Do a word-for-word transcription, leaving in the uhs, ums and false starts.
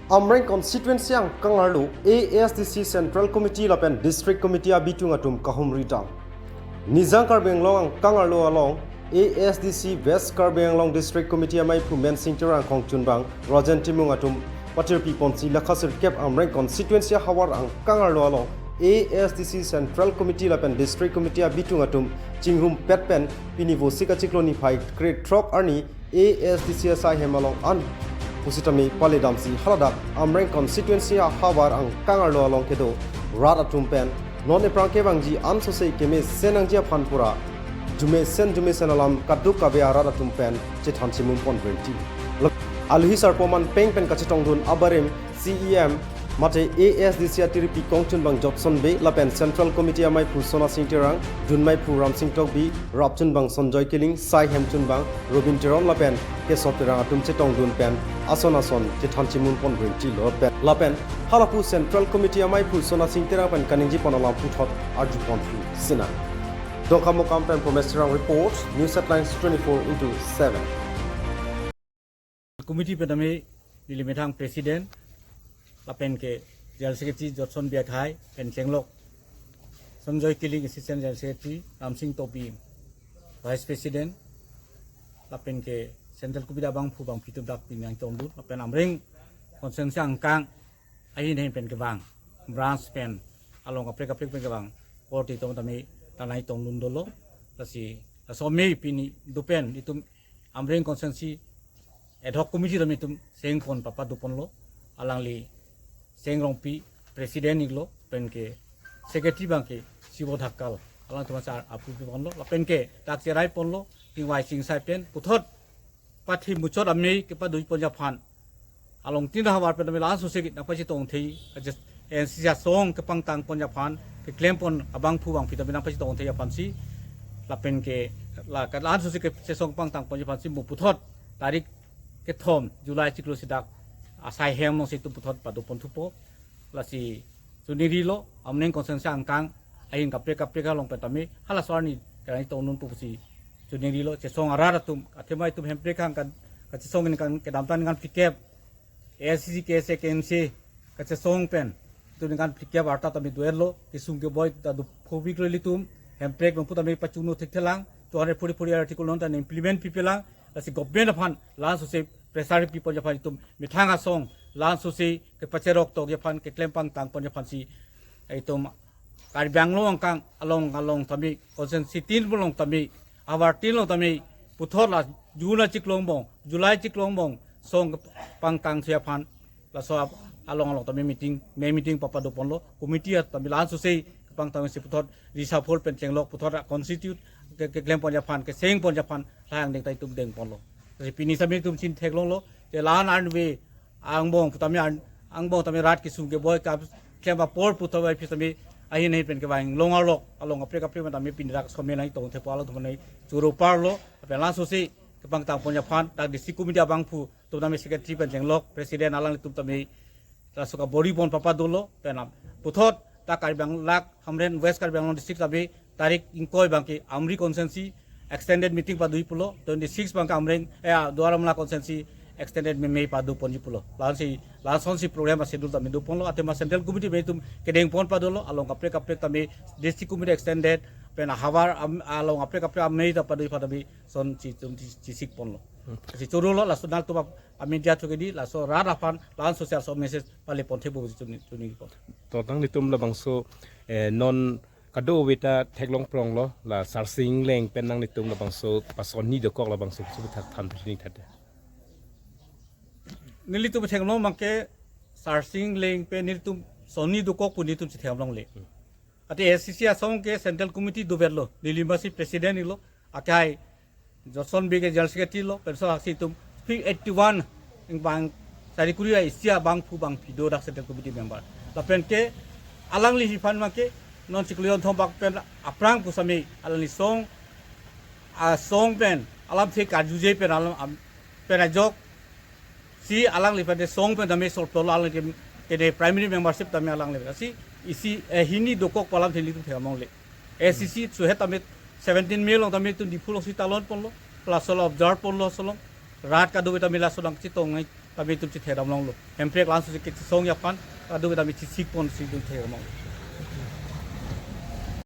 Amreng constituency angkang arlo A S D C Central Committee lapen District Committee abitung atum kahumri dam. Nijang Karbi Anglong angkang arlo along A S D C West Karbi Anglong District Committee amei phu Mensing Terang, kongchunbang Rajen Timung atum patirpi ponsi lakha sirkep Amreng constituency ahavar angkang arlo along A S D C Central Committee lapen District Committee abitung atum chingrum pet pen pini Vosik achiklo niphai krethrok arni A S D C asai hem along an pusitame pale damsi haladak Amreng constituency ahavar angkang arlo along kedo rat atum pen non ephrang kevangji ansose kemesen nangji aphan pura jumesen jumesen alam kaduk kave arat atum pen chethan chimum pon renti. Aluhi sarpo man peng pen kachetongdun abarim C E M mate A S D C atirpi kongchunbang Jotson Bey lapen Central Committee amei phu Sona Sing Terang, dunmei phu Ramsing Tokbi, rapchunbang Sonjoy Killing, sai hemchunbang Robin Teron lapen Kesop Terang atum chetongdun pen ason ason chethan chimum pon renti lo pen lapen halapu Central Committee amei phu Sona Sing Terang pen kaningje pon alam puthot arju pon phu sina. Dongkamukam pen Promes Terang report, News Headlines twenty-four into seven. Committee pen tame neli methang President, lapen ke General Secretary Jotson Bey akhai, pen chenglok Sonjoy Killing Assistant General Secretary, Ramsing Tokbi Vice President, lapen ke Central Committee abangphu bangphi atum dak pini nangtongdun, lapen Amreng constituency angkang ahin ahin pen kevang, branch pen along kaprek kaprek pen kevang korte atum tame tanai tongdun dolo. Lasi laso amei pini dopen itum Amreng constituency ad hoc committee tame itum seng pon papa doponlo. Alangli Seng Rongpi President iklo, pen ke Secretary bang ke Sibo Dhakkal, alangtum asar approve ponlo, lapen ke dak cherai ponlo, tingvai chingsai pen puthot pathi muchot amei kepado ponji aphan along tin havar pen tame la-an sose nangpachetongthei, aje N C C asong kepangtang ponji aphan keklem pon abangphu bangphi tame nangpachetongthei aphansi, lapen ke la ka la-an sose kechesong kepangtang ponji aphansi mo puthot tarik kethom July chiklo si dak asai hem alongsi itum puthot pado pon thupo. Lasi choningrilo, Amreng constituency angkang ahin kaprek kaprek along pen tame halaso arni kanai tongdun pusi choningrilo. Chesong arat atum, athema itum Hemprek hang kan kachesong ningkan kedamtang ningkan phlikep, A S D C, K S A, K N C kachesong pen itum ningkan phlikep arta tame duetlo, kesung keboi ta dophovik lo ilitum. Hemprek nong pu tame pachungno thekthelang, two hundred forty-four article non ta implement pipelang. Lasi government aphan la-an sose pressure pi ponji aphan itum methang asong la-an sose kepacherok tokji aphan, keklem pangtang ponji aphansi itum Karbi Anglong angkang along along tame, constituency tin along tame, ahavar tin along tame puthot la June achiklo angbong, July achiklo angbong song pangtang thuji aphan, laso ap-, along along tame meeting, me meeting papa doponlo, committee tame la-an sose kepangtang si puthot reshuffle pen chenglok, puthot constitute ke, keklem ponji aphan, keseng ponji aphan lahai angdeng ta itum dengponlo. Lasi pini tame itum chin theklonglo, je la-an arve angbong pu tame an-, angbong tame rat kesung keboi keklem apor pu tame phi tame ahin ahin pen kevang longarlo, along kaprek kaprek pen tame pini rak somen nangtong thepo, alangtum tame choro parlo, lapen la-an sose kepangtang ponji aphan dak District Committee abangphu atum tame Secretary pen chenglok President alanglitum tame laso kabor-i pon papa dolo, penap puthot ta Karbi Anglong, Hamren West Karbi Anglong District tame tarik ingkoi bang ke Amri constituency extended meeting pado pulo, twenty-six bang ke Amreng, eh, Duar Amla constituency extended me, me pado ponji pulo. La-ansi, la-ansonsi program aschedule tame doponlo, athema Central Committee me itum kedeng pon padolo, along kaprek kaprek tame District Committee extended, pen ahavar am-, along kaprek kaprek amei ta pado pada bi son si itum si, si sik ponlo. Hmm. Si chorolo, laso nangtum ap-, amedia thukedi, laso rat aphan, la-an social so message pale pon thepo si chuni, chuni pon. To nanglitum labangso, eh, non kadokave ta theklong pronglo, la Sarsing Engleng pen nanglitum labangso pasonni dokok labangso si thak than chuni thate. Nelitum theklong abang ke Sarsing Engleng pen nelitum sonni dokok pu nelitum si theklongle. Hmm. Ate A S D C asong ke Central Committee doverlo, neli masi President iklo, akai Johnson Bey ke General Secretary lo, penso aksi itum P eighty-one bang sari kuri a isi abangphu bangphi do dak Central Committee member. Lapen ke alangliphan abang ke non chiklo jonthom bak pen aphrang pusitame alangli song, asong pen alamthe karjuje pen alam am-, pen ajok si alangliphan te song pen tame solve lo, alangli ke, ke de primary membership tame alangli. Si isi, eh, hini dokok pu alamthe nelitum theklongle. A S D C suhet tame seventeen May along tame itum Diphu alongsi talon ponlo, plus solo observe ponlo solong. rat kadokave tame laso lang chetong ai tame itum chethedam longlo. Hemprek langso si kechesong aphan kadokave tame chesik ponsi itum thedam longlo.